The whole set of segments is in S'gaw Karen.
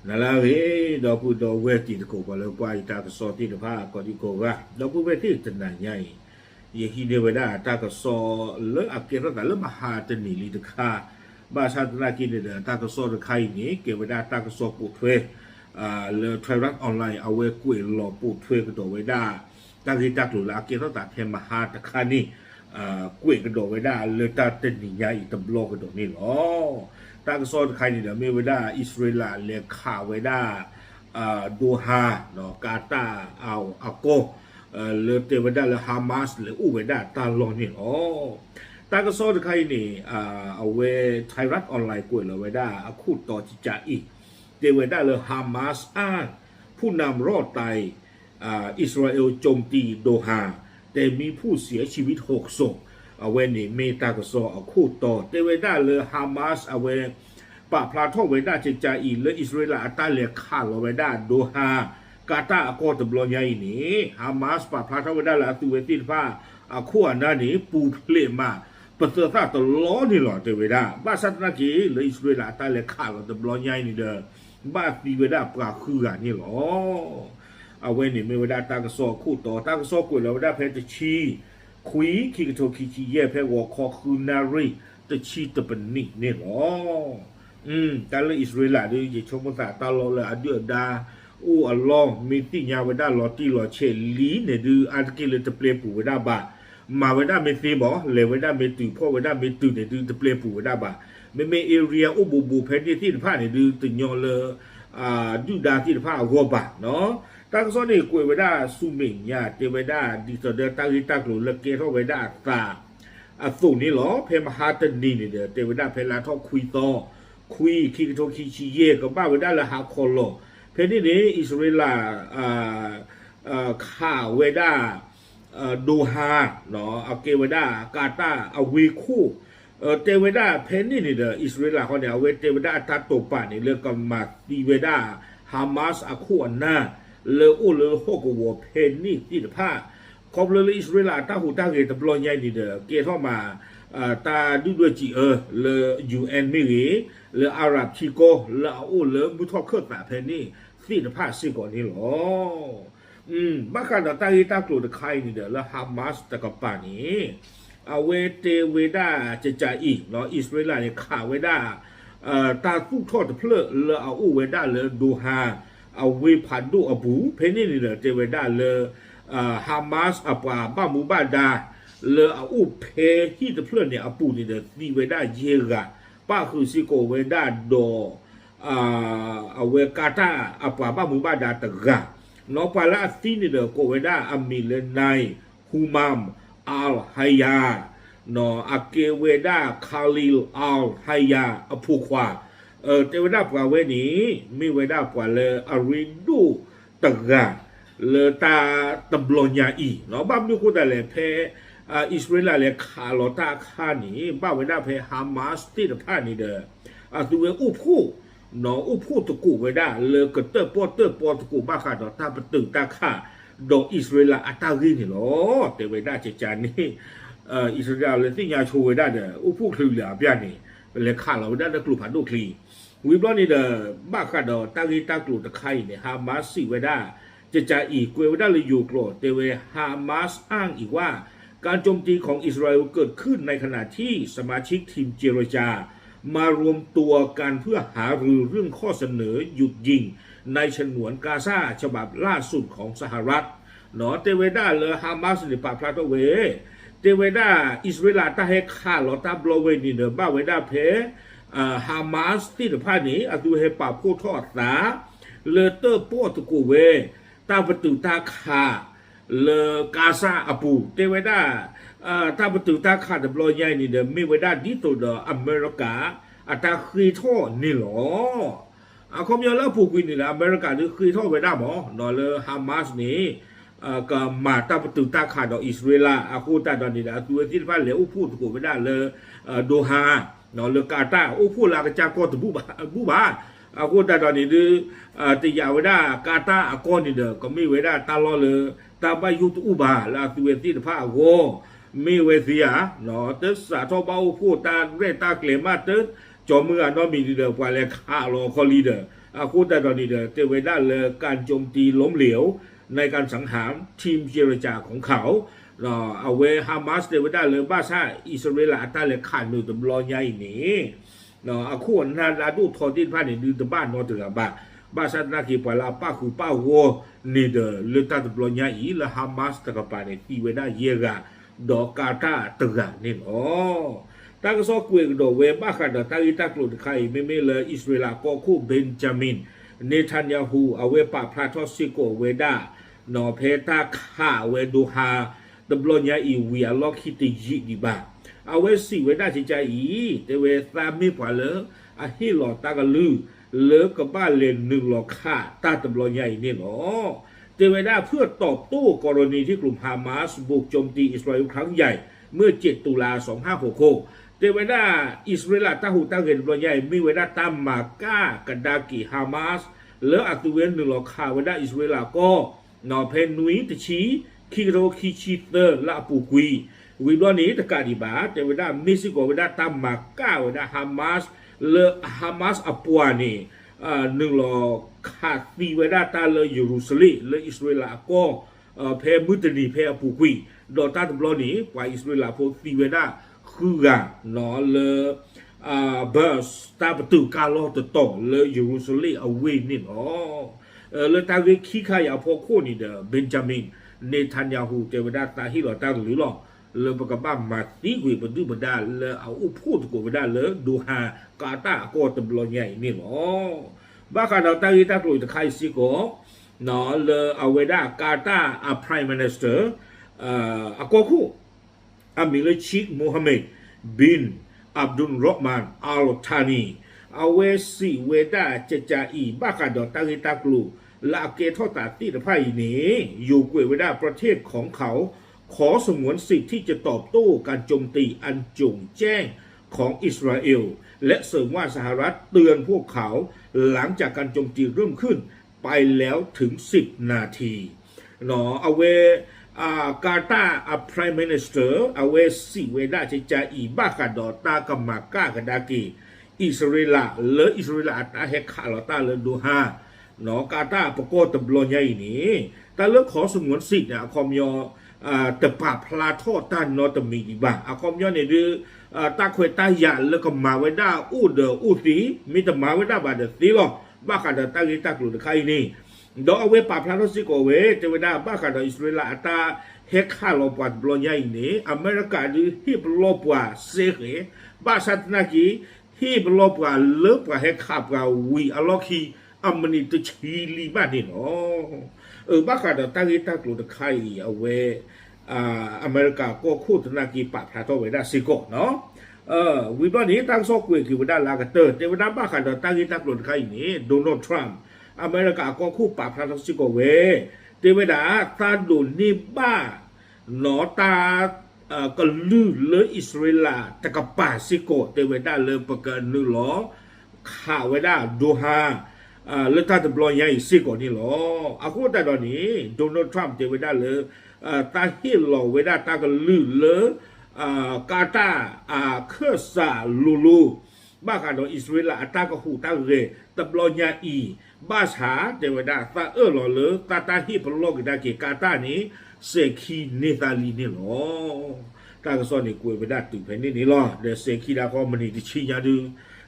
နၤလၢအဂ့ၤ ဒီပုၢ်ဒီဝဲၢ်တံၤသကိး ပှၤလၢကွၢ်ယတၢ်ကစီၣ်သ့ၣ်တဖၣ် ကိးဒံကိးဂၤ ဒီပုၢ်ဝဲၢ်သ့ၣ်တနၤညါအံၤ ယဟံးန့ၢ်ဝဲဒၣ်တၢ်ကစီၣ်လၢအကဲထီၣ်သးလၢမဟါတနံၤလံတခါ, ဘၣ်ဆၣ်သနာ်က့န့ၣ်ဒီး တၢ်ကစီၣ်တခါအံၤန့ၣ် ကဲဝဲဒၣ်တၢ်ကစီၣ်ပိာ်ထွဲ လၢ Thairath Online အဝဲကွဲးလီၤပိာ်ထွဲကဒီးဝဲဒၣ် တၢ်ဂ့ၢ်တၢ်ကျိၤလၢအကဲထီၣ်သးဖဲမဟါတခါန့ၣ် ကွဲးကဒီးဝဲဒၣ်လၢတၢ်တနံၤညါအံၤတဘျီကဒီးန့ၣ်လီၤ. တၢ်ကစီၣ်တခါအံၤန့ၣ်ဒီး မ့ၢ်ဝဲဒၣ်အံၣ်စရ့လးလဲၤခးဝဲဒၣ် Doha ကၤတၢ်အကီၢ် လၢတဲဝဲဒၣ်လၢ Hamas လဲၤအိၣ်ဝဲဒၣ်တၢ်လီၢ်န့ၣ်လီၤ. တၢ်ကစီၣ်တခါအံၤန့ၣ် အဝဲ Thairath Online ကွဲးလီၤဝဲဒၣ်အခိၣ်တီကကးအံၤ တဲဝဲဒၣ်လၢ Hamas အၢၣ် ผู้นำรอดตาย อิสราเอลโจมตีโดฮา แต่มีผู้เสียชีวิตหกศพ အဝဲန့ၣ်မ့ၢ်တၢ်ကစီၣ်အခိၣ်တီ တဲဝဲဒၣ်လၢ Hamas အဝဲ ပာ်ဖျါထီၣ်ဝဲဒၣ်ကကးအံၤ လၢအံၣ်စရ့လးအတၢ်လဲၤခးလီၤဝဲဒၣ် Doha ကၤတၢ်အကီၢ်တဘျီညါအံၤန့ၣ် Hamas ပာ်ဖျါထီၣ်ဝဲဒၣ်လၢအသုဝဲသ့ၣ်တဖၣ် အခိၣ်အနၢ်န့ၣ် ပူၤဖျဲးမး ပသၢသၣ်တလီၢ်န့ၣ်လီၤ တဲဝဲဒၣ်. ဘၣ်ဆၣ်သနာ်က့ လၢအံၣ်စရ့လးအတၢ်လဲၤခးလီၤတဘျီညါအံၤန့ၣ်ဒီး ဘၣ်သံဝဲဒၣ်ပှၤဃုဂၤန့ၣ်လီၤ. အဝဲန့ၣ်မ့ၢ်ဝဲဒၣ်တၢ်ကစီၣ်အခိၣ်တီ တၢ်ကစီၣ်ကွဲးလီၤဝဲဒၣ်ဖဲတဆံခွံ ခံကထိခံဆံယဲၢ် ဖဲဂီၤခီဃုနၣ်ရံၣ် တဆံတပနံးန့ၣ်လီၤ. တၢ်လၢအံၣ်စရ့လးဒီး ယဆိကမိၣ်သးတၢ်လီၢ်လၢအဒုၣ်အဒါအိၣ်အလီၢ် မ့ၢ်သ့ၣ်ညါဝဲဒၣ်လီၤတံၢ်လီၤဆဲးလံန့ၣ်ဒုး အါတက့ၢ်လၢတပျဲပူၤဝဲဒၣ်ဘၣ်. မၤဝဲဒၣ်မ့ၢ်သ့မး လဲၤဝဲဒၣ်မ့ၢ်တုၤ ဖီၣ်ဝဲဒၣ်မ့ၢ်တုၤန့ၣ်ဒုး တပျဲပူၤဝဲဒၣ်ဘၣ်. မ့မ့ၢ် area အိၣ်ဘူးဘူးဖဲန့ၣ်သ့ၣ်တဖၣ်န့ၣ်ဒုး တညီလၢ ဒုၣ်ဒါသ့ၣ်တဖၣ်အဂီၢ်ဘၣ်. တၢ်ကစီၣ်န့ၣ်ကွဲးဝဲဒၣ်ဆူမဲာ်ညါ တဲဝဲဒၣ်ဒ်သိးဒီးတၢ်ဂ့ၢ်တၢ်ကျိၤလၢကဲထီၣ်ဝဲဒၣ်အသး အသိးန့ၣ်လီၤ. ဖဲမဟါတနံၤန့ၣ်ဒီး တဲဝဲဒၣ်ဖဲလါထီၣ်ခွံသီ ခွံ ခံကထိခံဆံယဲၢ် ကဘၣ်ဝဲဒၣ်လၢဟါခီလီၤ. ဖဲန့ၣ်န့ၣ် အံၣ်စရ့လး ခးဝဲဒၣ် Doha အကဲဝဲဒၣ်ကၤတၢ်အဝ့ၢ်ခိၣ် တဲဝဲဒၣ်ဖဲန့ၣ်န့ၣ်ဒီး အံၣ်စရ့လးဃီန့ၣ် အဝဲတဲဝဲဒၣ်အတၢ်တိာ်ပာ်န့ၣ် လၢကမၤသံဝဲဒၣ် Hamas အခိၣ်အနၢ် လၢအိၣ်လၢဟီၣ်ကဝီၤဖဲန့ၣ်သ့ၣ်တဖၣ် ခီဖျိလၢအံၣ်စရ့လးအတၢ်ဟူးတၢ်ဂဲၤတဘျီညါအံၤန့ၣ်ဒီး ကဲထီၣ်မး တၢ်ဒုၣ်ဒွဲၣ်စံးအၢလၢ ယူဢၣ်အၣ်မ့ၢ်ဂ့ၤ လၢအအိၣ်လၢမုၢ်ထီၣ်ခၢၣ်သးဖဲန့ၣ်သ့ၣ်တဖၣ်စ့ၢ်ကီးန့ၣ်လီၤ. ဘၣ်ဃးဒီးတၢ်ဂ့ၢ်တၢ်ကျိၤတခါအံၤန့ၣ်ဒီး လၢ Hamas တကပၤန့ၣ် အဝဲတဲဝဲဒၣ်ကကးအံၤ အံၣ်စရ့လးန့ၣ် ခးဝဲဒၣ် တၢ်သူၣ်ထီၣ်တဖျၢၣ်လၢအအိၣ်ဝဲဒၣ်လၢ Doha အဝ့ၢ်ဖးဒိၣ်အပူၤ ဖဲန့ၣ်န့ၣ်ဒီး တဲဝဲဒၣ်လၢ Hamas အပှၤဘၣ်မူဘၣ်ဒါ လၢအအိၣ်ဖဲဟံၣ်တဖျၢၣ်န့ၣ်အပူၤန့ၣ်ဒီး သံဝဲဒၣ်ယဲၢ်ဂၤ ပၣ်ဃုာ်စ့ၢ်ကီးဝဲဒၣ်ဒီး အဝဲကၤတၢ်အပှၤဘၣ်မူဘၣ်ဒါတဂၤ နီၢ်ပှၤလၢအသံန့ၣ်ဒီး ကိးဝဲဒၣ်အမံၤလၢ Nai Humam al-Hayya နီၢ် အကဲဝဲဒၣ် Khalil al-Hayya အဖိခွါ တဲဝဲဒၣ်ပှၤဝဲန့ၣ် မ့ၢ်ဝဲဒၣ်ပှၤလၢအရ့ဒိၣ်တဂၤ လၢတၢ်တဘျီညါအံၤ ဘၣ်မနုၤအဃိသတးလဲၣ် ဖဲ အံၣ်စရ့လးလဲၤခးလီၤတၢ်အခါန့ၣ် ဘၣ်ဝဲဒၣ်ဖဲ Hamas သ့ၣ်တဖၣ်န့ၣ်ဒီး အသုဝဲအိၣ်ဖှိၣ် နီၢ်အိၣ်ဖှိၣ်သကိးဝဲဒၣ်လၢကတၢၣ်ပီၣ်တၢၣ်ပီသကိးဘၣ်ဃးဒီးတၢ်ပတုာ်တၢ်ခး ဒီးအံၣ်စရ့လးအတၢ်ဂ့ၢ်န့ၣ်လီၤ. တဲဝဲဒၣ်ကကးန့ၣ် အံၣ်စရ့လးလၢသ့ၣ်ညါဆိဝဲဒၣ်ဒီး အိၣ်ဖှိၣ်ချုးလၢအပျၢ်န့ၣ် လဲၤခးလီၤဝဲဒၣ်လၢကျိဖးဒိၣ်ချံ ဝံၤဘျီန့ၣ်ဒီး ဘၣ်ဃးဒီးတၢ်ဂ့ၢ်တၢ်ကျိၤတခါအံၤန့ၣ် Hamas စံးဝဲဒၣ် ကကးအံၤ ကွဲးဝဲဒၣ်လၢယိၤကျိာ် တဲဝဲ Hamas อ้างอีกว่า การโจมตีของอิสราเอลเกิดขึ้นในขณะที่สมาชิกทีมเจรจา มารวมตัวกันเพื่อหารือเรื่องข้อเสนอหยุดยิงในฉนวนกาซาฉบับล่าสุดของสหรัฐ တဲဝဲဒၣ်လၢ Hamas န့ၣ် ပာ်ဖျါထီၣ်ဝဲ တဲဝဲဒၣ် အံၣ်စရ့လးတၢ်ဟဲခးလီၤတၢ်ဘျီဝဲန့ၣ်ဒီး ဘၣ်ဝဲဒၣ်ဖဲ Hamas သ့ၣ်တဖၣ်န့ၣ် အသုဟဲပာ်ဖှိၣ်ထီၣ်အသး လၢတၢၣ်ပီၣ်သကိးဝဲ တၢ်ပတုာ်တၢ်ခး လၢကါစၢ်အပူၤ တဲဝဲဒၣ် တၢ်ပတုာ်တၢ်ခးတဘျီညါအံၤန့ၣ်ဒီး မ့ၢ်ဝဲဒၣ်ဒ်သိးဒီးအမဲရကၤ အတၢ်ဃ့ထီၣ်န့ၣ်လီၤ. အခီပညီလၢအပူၤကွံာ်န့ၣ်ဒီး အမဲရကၤဒုးဃ့ထီၣ်ဝဲဒၣ်မး လၢ Hamas န့ၣ် ကမၤတၢ်ပတုာ်တၢ်ခးဒီးအံၣ်စရ့လး အဃိသတးဒီးန့ၣ်ဒီး အသုဝဲသ့ၣ်တဖၣ်လဲၤအိၣ်ဖှိၣ်သကိးဝဲဒၣ်လၢ Doha လၢကါတၢ် အိၣ်ဖှိၣ်လၢအကစၢ်ကီၢ်တဘူၣ်ဘၣ် အဃိသတးဒီးန့ၣ်ဒုး တယာ်ဝဲဒၣ်ကါတၢ်အကီၢ်န့ၣ်ဒီး ကမ့ၢ်ဝဲဒၣ်တၢ်လီၢ်လၢ တၢ်ဘၣ်ယိၣ်တအိၣ်ဘၣ်လၢအသုဝဲသ့ၣ်တဖၣ်အဂီၢ် မ့ၢ်ဝဲသ့ဧါ တစးထီၣ်ဘၣ်အိၣ်ဖှိၣ်တၢ်ရဲၣ်တၢ်ကျဲၤမး တကၠီၤမုၢ်ဂၤနီတမံၤဒုးဒီး ပှၤလဲၤခးလီၤခီလံဒီး အဃိသတးဒီးန့ၣ်ဒီး တဲဝဲဒၣ်လၢ การโจมตีล้มเหลวในการสังหารทีมเจรจาของเขา အဝဲ Hamas တဲဝဲဒၣ်လၢ ဘၣ်ဆၣ်အံၣ်စရ့လးအတၢ်လဲၤခးနုာ်တဘျီညါအံၤန့ၣ် အခိၣ်အနၢ်လၢအဒိၣ်ထီသ့ၣ်တဖၣ်န့ၣ် ဒုးတဘၣ်နီတဂၤဘၣ်. ဘၣ်ဆၣ်သနာ်က့ ပှၤလၢအပၣ်ဃုာ်ပၣ်ဂီၢ်န့ၣ်ဒီး လၢတၢ်တဘျီညါအံၤ လၢ Hamas တကပၤန့ၣ် သံဝဲဒၣ်ယဲၢ်ဂၤ ဒီးကၤတၢ်တဂၤန့ၣ်လီၤ. တၢ်ကစီၣ်ကွဲးကဒီးဝဲဘၣ်ဃးဒီးတၢ်ဂ့ၢ်တၢ်ကျိၤတခါအံၤ မ့မ့ၢ်လၢအံၣ်စရ့လးကီၢ်ခိၣ် Benjamin Netanyahu အဝဲပာ်ဖျါထီၣ်စ့ၢ်ကီးဝဲဒၣ် ဖဲတၢ်ခးဝဲဒိဟါ တဘျီညါအံၤဝံၤအလီၢ်ခံတယံာ်ဒံးဘၣ်. အဝဲစံးဝဲဒၣ်ကကါအံၤ တဲဝဲသးမ့ၢ်ပှၤလၢအဟ့ၣ်လီၤတၢ်ကလုၢ် လၢကဘၣ်လဲၤနုာ်လီၤခးတၢ်တဘျီညါအံၤန့ၣ်လီၤ. တဲဝဲဒၣ် เพื่อตอบโต้กรณีที่กลุ่มฮามาสบุกโจมตีอิสราเอลครั้งใหญ่เมื่อเจ็ดตุลาสองห้าหกหก တဲဝဲဒၣ် အံၣ်စရ့လးတၢ်ဟူးတၢ်ဂဲၤတဘျီညါအံၤ မ့ၢ်ဝဲဒၣ်တၢ်မၤကၣ်ကဒါက့ၤ Hamas လၢအသုးဝဲနုာ်လီၤခးဝဲဒၣ်အံၣ်စရ့လးကီၢ် ဖဲနွံတဆံ ခံကထိခံဆံသၢလၢအပူၤကွံာ်, ဝံၤဘျီန့ၣ်တကးဒံးဘၣ် တဲဝဲဒၣ်မ့ၢ်စ့ၢ်ကီးဝဲဒၣ်တၢ်မၤကၣ်ဝဲဒၣ် Hamas လၢ Hamas အပှၤန့ၣ် နုာ်လီၤခးသံဝဲဒၣ်တၢ်လၢယရူၤၡလ့ၣ် လၢအံၣ်စရ့လးအကီၢ် ဖဲမုၢ်တနံၤဖဲအပူၤကွံာ်, ဒီးတၢ်တဘျီန့ၣ် ပှၤအံၣ်စရ့လးဖိသံဝဲဒၣ်ဃုဂၤ လၢ bus တၢ်ပတုာ်ကါလီၢ်တတီၤလၢယရူၤၡလ့ၣ်အဝ့ၢ်န့ၣ်လီၤ. လၢတၢ်ဂ့ၢ်ခံခါအံၤအဖီခိၣ်န့ၣ်ဒီး Benjamin Netanyahu တဲဝဲဒၣ်သးဟ့ၣ်လီၤတၢ်ကလုၢ်လီၤ လၢပကဘၣ်မၤသံကွံာ်ပဒုၣ်ပဒါလၢအအိၣ်ဖှိၣ်သကိးဝဲဒၣ်လၢ ဒိဟါ ကၤတၢ်အကီၢ်တဘျီညါအံၤန့ၣ်လီၤ. ဘၣ်ဃးဒီးတၢ်ဂ့ၢ်တၢ်ကျိၤတခါအံၤစ့ၢ်ကီး လၢအဝဲဒၣ်ကၤတၢ်အ Prime Minister အကီၢ်ခိၣ် အမံၤလၢ Sheikh Mohammed bin Abdulrahman Al Thani အဝဲစံးဝဲဒၣ်ကကါအံၤ ဘၣ်ဃးဒီးတၢ်ဂ့ၢ်တၢ်ကျိၤလၢအကဲထီၣ်သးသ့ၣ်တဖၣ်အံၤန့ၣ် ယိၤကွဲးဝဲဒၣ် ประเทศของเขา ขอสงวนสิทธิ์ที่จะตอบโต้การโจมตีอันโจ่งแจ้งของอิสราเอล และเสริมว่าสหรัฐเตือนพวกเขาหลังจากการโจมตีเริ่มขึ้นไปแล้วถึงสิบนาที အဝဲ ကၤတၢ်အ Prime Minister အဝဲစံးဝဲဒၣ်ကကါအံၤ ဘၣ်ဃးဒီးတၢ်ကမၤကၣ်ကဒါက့ၤ အံၣ်စရ့လး လၢအံၣ်စရ့လးအတၢ်ဟဲခးလီၤတၢ်လၢ ဒိဟါ ကၤတၢ်ပကီၢ်တဘျီညါအံၤန့ၣ် တၢ်လၢ ขอสงวนสิทธิ์ န့ၣ် အခီပညီ တပာ်ဖျါထီၣ်တၢ်နီတမံၤဒံးဘၣ်. အခီပညီန့ၣ်ဒုး တၢ်ခွဲးတၢ်ယာ်လၢကမၤဝဲဒၣ်အိၣ်ဒီးအိၣ်သ့, မ့ၢ်တမၤဝဲဒၣ်ဘၣ်ဒီးသ့လီၤ. ဘၣ်ဃးဒီးတၢ်ဂ့ၢ်တၢ်ကျိၤတခါအံၤန့ၣ် ဒီးအဝဲပာ်ဖျါထီၣ်စ့ၢ်ကီးဝဲ တဲဝဲဒၣ် ဘၣ်ဃးဒီးအံၣ်စရ့လးအတၢ်ဟဲခးလီၤပှၤတဘျီညါအံၤန့ၣ် အမဲရကၤဒုးဟ့ၣ်ပလီၢ်ပှၤစ့ၢ်ကီး, ဘၣ်ဆၣ်သနာ်က့ ဟ့ၣ်ပလီၢ်ပှၤလၢပှၤဟဲခးပှၤဝံၤအလီၢ်ခံ အမံးနံးတဆံလံဘၣ်န့ၣ်လီၤ. ဘၣ်ဃးဒီးတၢ်ဂ့ၢ်တၢ်ကျိၤတခါအံၤ အဝဲ အမဲရကၤကီၢ်ခိၣ်သနာ်က့ ပာ်ဖျါထီၣ်ဝဲဒၣ်စ့ၢ်ကီးနီၤ. ဝံၤဘျီန့ၣ် တၢ်ကစီၣ်ကွဲးက့ၤဝဲဒၣ်လၢအကတၢၢ် တဲဝဲဒၣ်ဘၣ်ဃးဒီးတၢ်ဂ့ၢ်တၢ်ကျိၤတခါအံၤန့ၣ် Donald Trump အမဲရကၤအကီၢ်ခိၣ်ပာ်ဖျါထီၣ်စ့ၢ်ကီးဝဲ တဲဝဲဒၣ် သးဒိးန့ၢ်ဘၣ် နီၢ်တၢ် ကလုၢ်လၢအံၣ်စရ့လးတကပၤစ့ၢ်ကီး တဲဝဲဒၣ်လၢပကနုာ်လီၤ ခးဝဲဒၣ် ဒိဟါ လၢတၢ်တဘျီညါအံၤစ့ၢ်ကီးန့ၣ်လီၤ. အဃိသတးဒီးန့ၣ် Donald Trump တဲဝဲဒၣ်လၢ တၢ်ဟ့ၣ်လီၤဝဲဒၣ်တၢ်ကလုၢ်လၢ ကၤတၢ် အခၢၣ်စးလိၤလိၤ ဘၣ်ဃးဒီးအံၣ်စရ့လးအတၢ်ကဟူးတၢ်ဂဲၤတဘျီညါအံၤ ဘၣ်ဆၣ်တဲဝဲဒၣ် သးအၢၣ်လီၤလၢ သးတၢ်ဟ့ၣ်ပလီၢ်ကဒါက့ၤ ကၤတၢ်န့ၣ် စဲးခံန့ၢ်သါလံန့ၣ်လီၤ. တၢ်ကစီၣ်န့ၣ်ကွဲးဝဲဒၣ်တုၤဖဲန့ၣ်န့ၣ်လီၤ. ဒီးစဲးခံဒၣ်ဃီ မံးနံးတဆံညါဒုး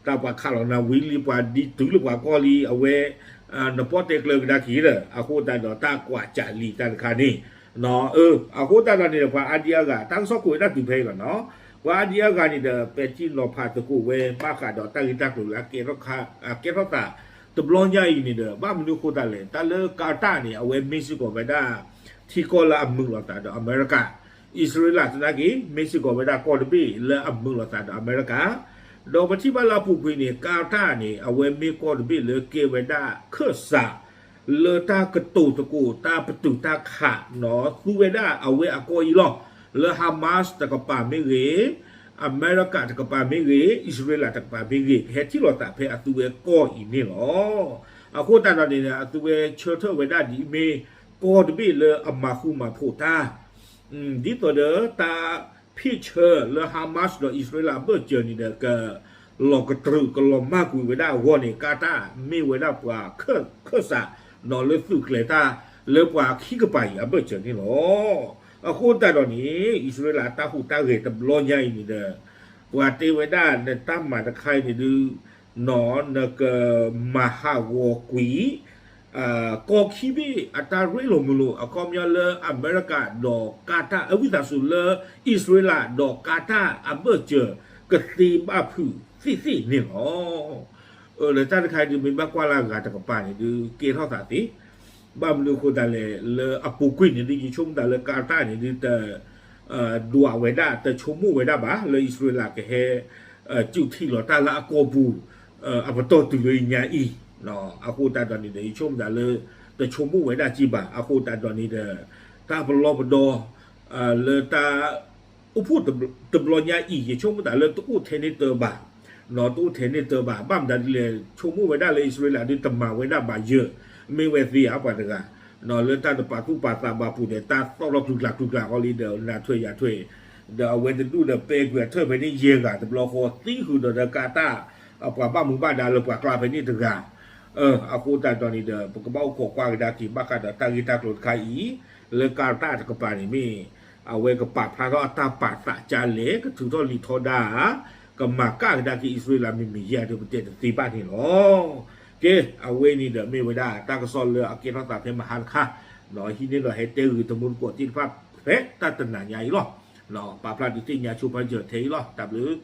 တၢ်ပှၤခးလီၤနၤဝံၤလံ ပှၤဒ်တုၤလၢပှၤကီၢ်လံ အဝဲ နပီၣ်တဲကျၢၤကဒါက့ၤဒီး အဃိသတးဒီးတၢ်ကွၢ်စးလံတၢ်တခါန့ၣ် အဃိသတးဒီးန့ၣ်ဒီး ပှၤအါဒံအါဂၤ တၢ်ကစီၣ်ကွဲးဝဲဒၣ်တုၤဖဲအံၤလီၤနီၤ. ပှၤအါဒံအါဂၤန့ၣ်ဒီး ပဲာ်ထံနီၤဖးသကိးဝဲ ဘၣ်ဃးဒီးတၢ်ဂ့ၢ်တၢ်ကျိၤလၢအကဲထီၣ်သး တဘျီညါအံၤန့ၣ်ဒီး ဘၣ်မနုၤအဃိသတးလဲၣ် တၢ်လၢကၤတၢ်န့ၣ် အဝဲမ့ၢ်စ့ၢ်ကီးဝဲဒၣ် ထံကီၢ်လၢအမုာ်လိာ်သးဒီးအမဲရကၤ, အံၣ်စရ့လးသနာ်က့ မ့ၢ်စ့ၢ်ကီးဝဲဒၣ်ကီၢ်တဘ့ၣ်လၢအမုာ်လိာ်သးဒီးအမဲရကၤ, ဒီးပထံၣ်ဘၣ်လၢအပူၤကွံာ်န့ၣ် ကၤတၢ်န့ၣ် အဝဲမ့ၢ်ကီၢ်တဘ့ၣ်လၢကဲဝဲဒၣ်ခၢၣ်စး လၢတၢ်ကတိၤသကိးတၢ်ပတုာ်တၢ်ခးနီၤ သူဝဲဒၣ်အဝဲအကီၢ်အံၤလီၤ. လၢ Hamas တကပၤမ့ၢ်ဂ့ၤ, အမဲရကၤတကပၤမ့ၢ်ဂ့ၤ, အံၣ်စရ့လးတကပၤမ့ၢ်ဂ့ၤ, ကဟဲထံၣ်လိာ်သးဖဲအသုဝဲကီၢ်အံၤန့ၣ်လီၤ. အဃိသတးဒီးန့ၣ် အသုဝဲဆၢထၢၣ်ဝဲဒၣ်ဒ်အမ့ၢ် ကီၢ်တဘ့ၣ်လၢအမၤဃူမၤဖိးတၢ် ဒ်သိးဒီးတၢ်ဖ့ၣ်ဆၢလၢ Hamas ဒီးအံၣ်စရ့လးအဘၢၣ်စၢၤန့ၣ်ဒီး က လီၤကတြူာ်ကလီၤမၢ်ကွံာ်ဝဲဒၣ်အဂီၢ်န့ၣ် ကၤတၢ်မ့ၢ်ဝဲဒၣ်ပှၤခၢၣ်စး ဒီးလၢသုးကျဲၤတၢ်လၢပှၤခံကပၤအံၤအဘၢၣ်စၢၤန့ၣ်လီၤ. အဃိသတးဒီးန့ၣ် အံၣ်စရ့လးအတၢ်ဟူးတၢ်ဂဲၤတဘျီညါအံၤန့ၣ်ဒီး ပှၤတဲဝဲဒၣ်နတၢ်မၤတခါအံၤန့ၣ်ဒုး နကမၤဟးဂီၤကွံာ် ကီၢ်ခံဘ့ၣ်အတၢ်ရ့လိာ်မုာ်လိာ် အခီပညီလၢအမဲရကၤဒီးကၤတၢ် အဝံသးစူၤလၢအံၣ်စရ့လးဒီးကၤတၢ်အဘၢၣ်စၢၤ ကသ့ဘၣ်ဖုးသ့ၣ်သ့ၣ်န့ၣ်လီၤ. လၢတၢ်တခါအံၤဒုး မ့ၢ်ဘၣ်ကွၢ်လၢအဂၤတကပၤန့ၣ်ဒုး ကဲထီၣ်သးသ့ ဘၣ်မနုၤအဃိသတးလဲၣ် လၢအပူၤကွံာ်န့ၣ်ဒုး ယဆိကမိၣ်သးလၢကၤတၢ်န့ၣ်ဒုး တ ဒွးဝဲဒၣ် တဆိကမိၣ်ဝဲဒၣ်ဘၣ် လၢအံၣ်စရ့လးကဟဲ စူးထံးလီၤတၢ်လၢအကီၢ်ပူၤ အပတီၢ်တုၤလၢညါအံၤ, အဃိသတးဒီးန့ၣ်ဒီး ယဆိကမိၣ်သးလၢ တဆိကမိၣ်ဝဲဒၣ်က့ဘၣ် အဃိသတးဒီးန့ၣ်ဒီး တၢ်ပလီၢ်ပဒီ လၢတၢ်အိၣ်ဖှိၣ်တဘျီညါအံၤ ယဆိကမိၣ်သးလၢတအိၣ်ထဲန့ၣ်တၢဘၣ်, တအိၣ်ထဲန့ၣ်တၢဘၣ် ဘၣ်မတၤဒ်လဲၣ် ဆိကမိၣ်ဝဲဒၣ်လၢအံၣ်စရ့လးဒုးတမၤဝဲဒၣ်ဘၣ်ယၢၢ် မ့ၢ်ဝဲသ့ဧါပှၤတဂၤ, လၢတၢ်တပာ်သူၣ်ပာ်သးဘၣ်ပူၤဒီး တၢ်သီၣ်လီၤကျူၤကျါကျူၤကျါဃီလံဒီး နၤထွဲယၤထွဲ, ဒီးအဝဲတဒူၣ်ဒီးပဲကွံာ်အထၢၣ်ဖဲန့ၣ်ယဲၢ်ဂၤတဘျီဃီ သံဃုာ်ဒီးဒီးကၤတၢ် ပှၤဘၣ်မူဘၣ်ဒါလၢပှၤကျါဖဲန့ၣ်တဂၤ, အဃိသတးဒီးန့ၣ်ဒီး ပကဘၣ်အိၣ်ခိးကွၢ်ကဒါက့ၤ ဘၣ်ဃးဒီးတၢ်ဂ့ၢ်တၢ်ကျိၤတခါအံၤ, လၢကၤတၢ်တကပၤန့ၣ်မ့ၢ် အဝဲကပာ်ဖျါထီၣ်အတၢ်ပာ်သးကလဲၣ် ကထုးထီၣ်လံာ်ထီဒါ ကမၤကၣ်ကဒါက့ၤအံၣ်စရ့လးမ့ၢ်မ့ၢ်ယဲၢ်ဒီး ပတဲတသ့ဘၣ်န့ၣ်လီၤ. ကဲ, အဝဲန့ၣ်ဒီးမ့ၢ်ဝဲဒၣ်တၢ်ကစီၣ်လၢအကဲထီၣ်သးဖဲမဟါတခါ, ဟံးန့ၢ်ဒီးဟဲတဲဂ့ၤတမူတကိးသ့ၣ်တဖၣ်ဖဲတၢ်တနၤညါအံၤလီၤ. ပာ်ဖျါဒုးသ့ၣ်ညါဆိဖဲစၢၤထဲအံၤလီၤ. တၢ်ဘျုး